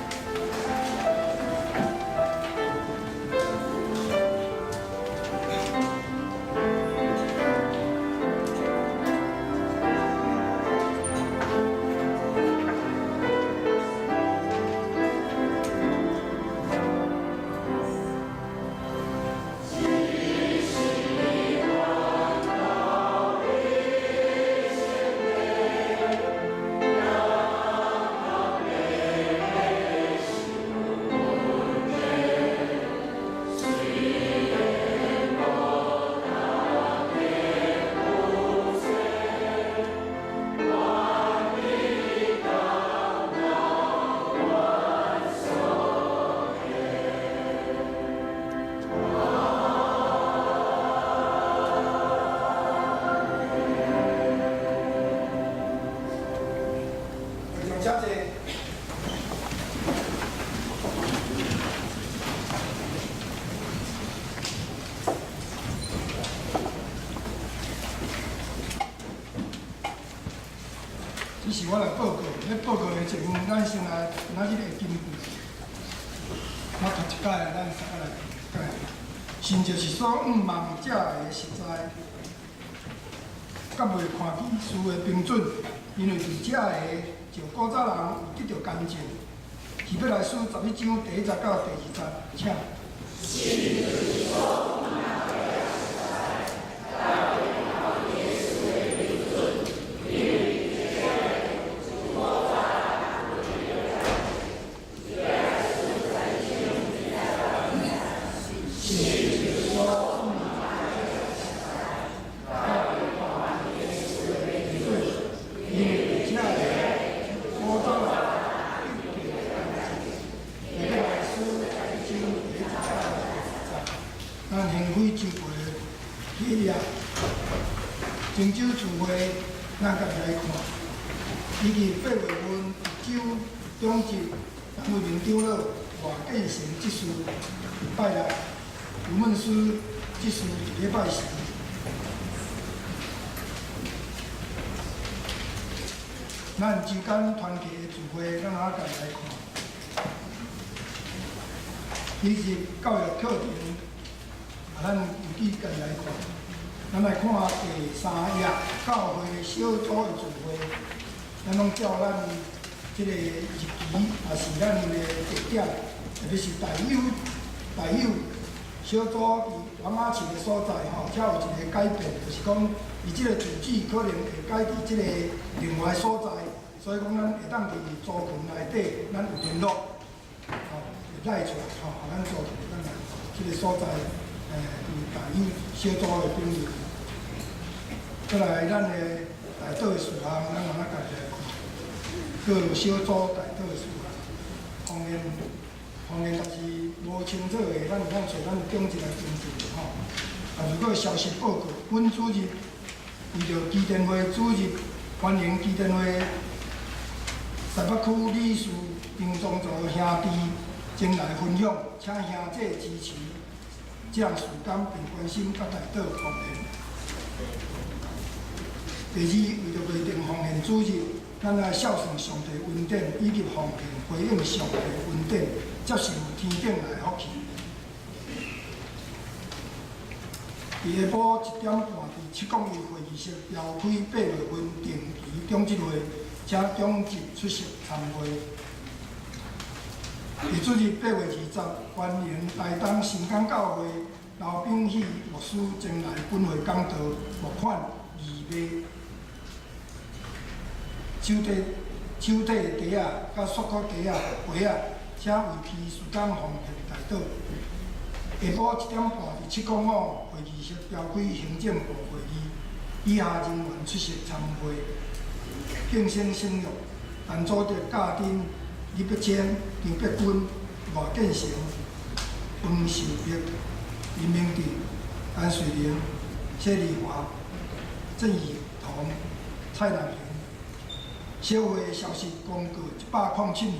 這是我來報告，咧報告的前，咱先來今仔日的金句。我頭一擺，咱三個來讀一擺。神就是所向望者的實在，閣袂看見事的憑準，因為佇這个就古早人有得著乾淨。希伯來書11章第1節到第2節，請。因為佇這个古早人得著乾淨。希伯來書11章第1節到第2節，咱興輝周會起立，泉州聚會，咱家己來看，以及8月份一周中日陳偉明長老賴建成執事拜六，吴孟師執事禮拜四。咱周間團契的聚會，咱仔家己來看。以及教育課程，啊，咱有記家己來看。咱來看第三頁教會小組的聚會，咱攏照咱這個日期，也是咱的地點，特別是大有小組佇王仔市的所在吼，才有一個改變，就是講伊這個住址可能會改佇這個另外所在，所以講咱會當佇組群內底，咱有聯絡，吼，會拉出來吼，予咱組群咱來這個所在，佇大有小組的頂面。閣來咱的代禱的事項，咱嘛咱家己來看。閣有小組代禱的事項，方言，若是無清楚的，咱會當揣咱長執來跟進吼。啊，如果消息報告，阮主任，阮為著基電會主任，歡迎基電會台北區理事張宗澤兄弟前來分享，請兄弟支持這項事工，並關心佮代禱奉獻。第二，為著袂定奉獻主日，咱愛孝順上帝恩典，以及奉獻回應上帝恩典，接受天頂來的福氣。佇下晡1點半，佇701會議室召開8月份定期長執會，請長執出席參會。佇主日8月20，歡迎台東新港教會劉炳喜牧師前來本會講道，募款義賣。手提手提袋仔、佮塑膠袋仔、杯仔，請為其事工奉獻代禱。下晡1點半，佇705會議室召開行政部會議，以下人員出席參會：敬生生育、陳祖德教丁、李碧清、張碧君、賴建成、黃秀碧、林明哲、陳瑞玲、謝麗華、鄭以彤、蔡南平。小會消息公告：107年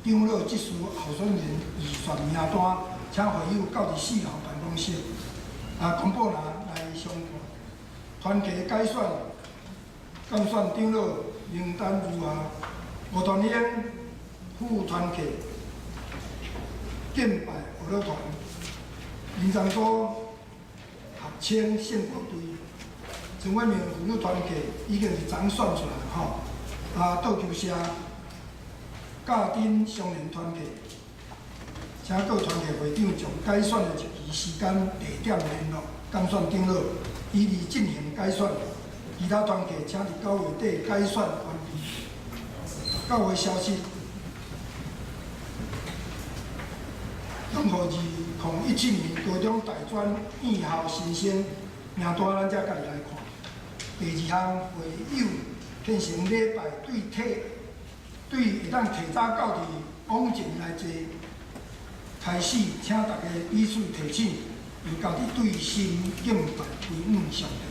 長老執事候選人預選名單，請會友到佇4樓辦公室啊，公布欄來相看。團體改選、監選長老名單如下：吳團英副團契敬拜學樂團，林章祖合稱聖歌隊，陳偉明婦女團契已經是昨選出來吼。啊，桌球社、教丁少年團契，請各團契會長將改選的日期、時間、地點聯絡監選長老，以利進行改選。其他團契請佇9月底改選完畢。教會消息，永和2017年高中大專院校新生名單，咱才家己來看。第二項會友變成禮拜對體對會當提早到佇網前來坐，開始，請大家彼此提醒，用家己對心敬拜歸向上帝。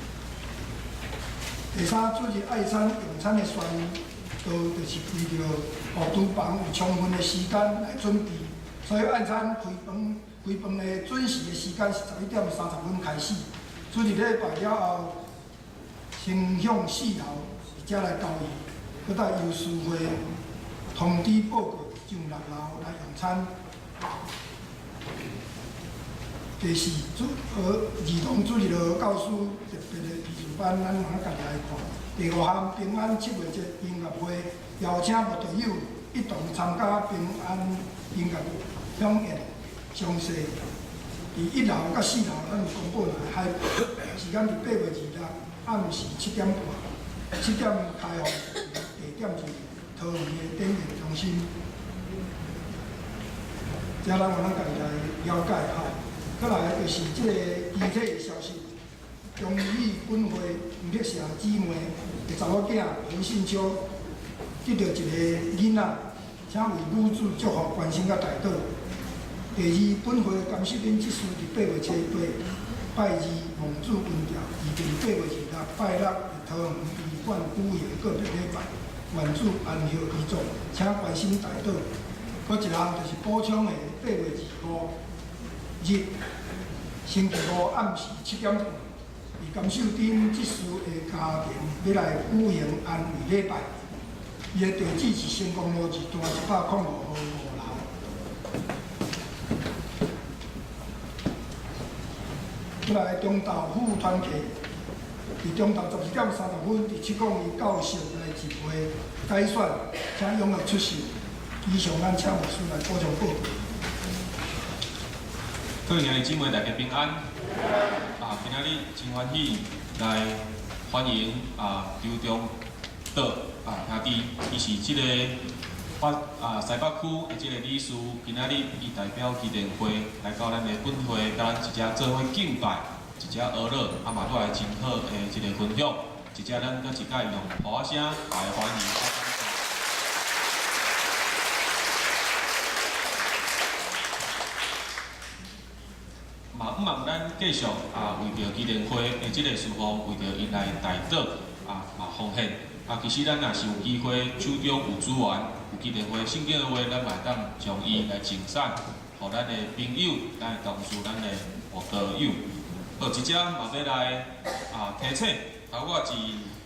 第三，主日愛餐用餐的宣導，就是為著予廚房有充分的時間來準備，所以愛餐開飯開飯的準時的時間是11點30分開始。主日禮拜了後，先向4樓才來交易，閣再由司會通知報告上6樓來用餐。第四，主兒童主日學教師特別的培訓班，咱通家己來看。第五項，平安七月節音樂會，邀請慕道友一同參加平安音樂饗宴。詳細佇1樓佮4樓，咱有公布來海報。時間佇8月26暗時7點半，7點開放，地點是桃園的展演中心。這咱有咱家己來了解吼。閣來就是這个具體的消息，中語本會吳碧霞姊妹的查某囝洪信秋得著一个囡仔，請為母子祝福、關心佮代禱。第二，本會監視恁執事佇8月初8拜二蒙主恩召，預定8月26拜六佇桃園醫院舉行告別禮拜，願主安息遺族，請關心代禱。閣一項就是補充的8月25日星期五暗時7點半，佇甘秀珍執事的家庭欲來舉行安慰禮拜，伊的地址是成功路2段105號5樓。閣來中豆府團契，佇中晝12點30分，佇701教室來集會改選，請踴躍出席。以上咱請牧師來補充報告。各位兄弟姊妹，大家平安。啊，今仔日真歡喜來歡迎啊劉中道啊兄弟，伊是這个北啊西北區的這个理事，今仔日伊代表基電會來到咱的本會，佮咱一齊做伙敬拜，一齊學樂，啊嘛帶來真好的這个分享，一齊咱閣一擺用鼓仔聲來歡迎。嘛，毋望咱继续啊，為著基連會的這个事奉，為著𪜶來代禱啊，嘛奉獻。啊，其實咱若是有機會，手中有資源，有基連會聖經的話，咱嘛會當將伊來贈送，予咱的朋友、咱的同事、咱的慕道友。好，這遮嘛欲來啊提醒，頭我佇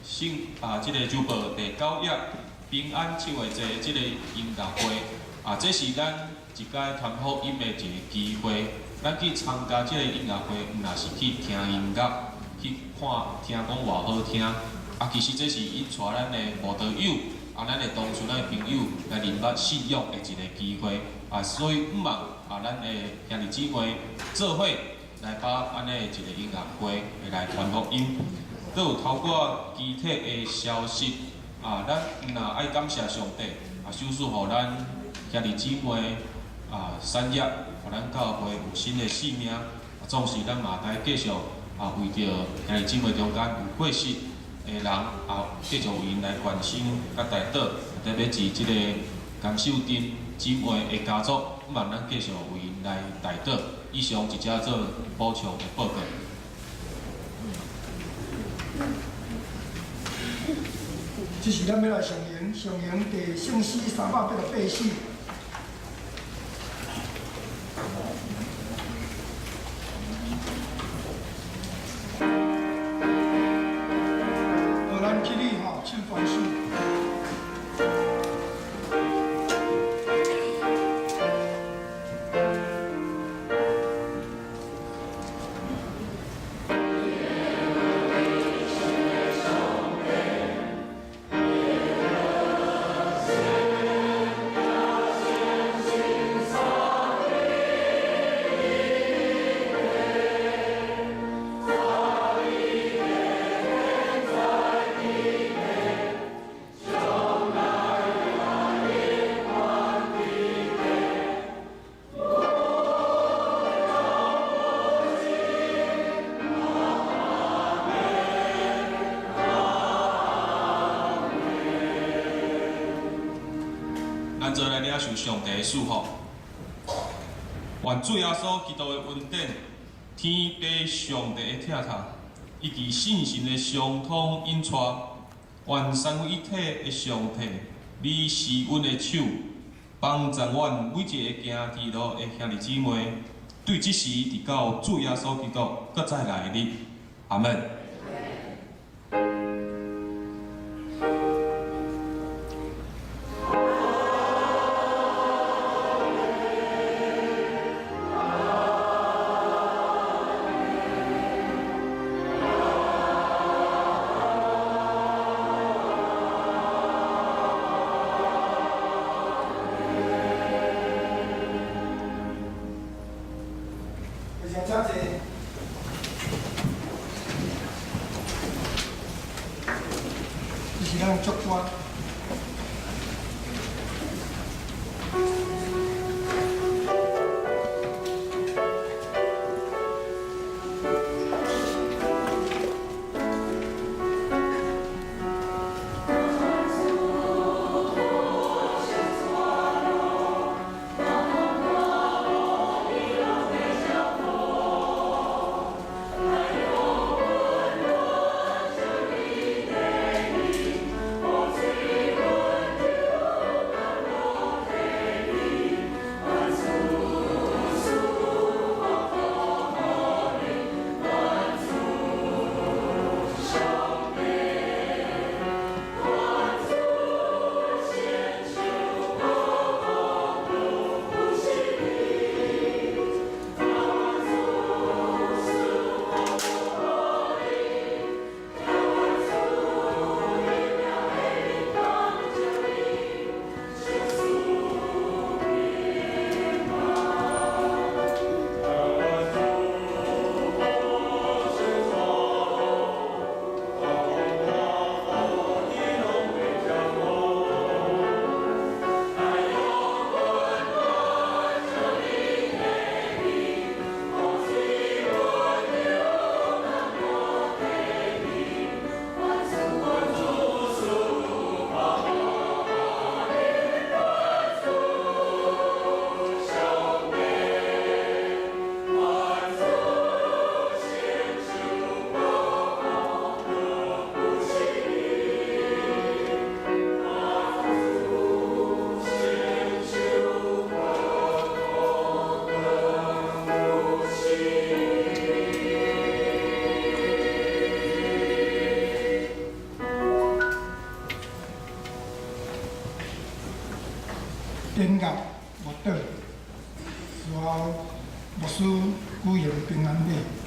聖啊，這个週報第九頁平安七月祭這个音樂會，啊，這是咱一屆傳福音的一个機會。咱去參加這个音樂會，毋若是去聽音樂，去看聽講偌好聽。啊，其實這是𪜶帶咱的慕道友，啊，咱的同事、咱的朋友來認捌信仰的一个機會。啊，所以毋望啊，咱的兄弟姊妹做伙來把按呢一个音樂會來傳福音。閣有透過機體的消息，啊，咱毋若愛感謝上帝，啊，賞賜予咱兄弟姊妹啊產業，予咱教會有新的生命。啊，總是咱嘛會繼續啊，為著兄弟姊妹中間有過失的人，啊，繼續為𪜶來關心佮代禱，特別是這個江秀珍姊妹的家族，毋望咱繼續為𪜶來代禱。以上一遮做補充的報告。這是咱欲來誦經，誦經第聖詩384。好，咱起立吼，請歡喜。咱做來領受上帝的祝福。願主耶穌基督的恩典、天父上帝的疼痛，以及聖神的相通引帶，願三位一體的上帝，你施阮的手，幫助阮每一个行天路的兄弟姊妹，對這時直到主耶穌基督閣再來的日，阿們。非常感謝。這是咱的祝歌。典乐舞蹈，随後牧師舉行平安禮。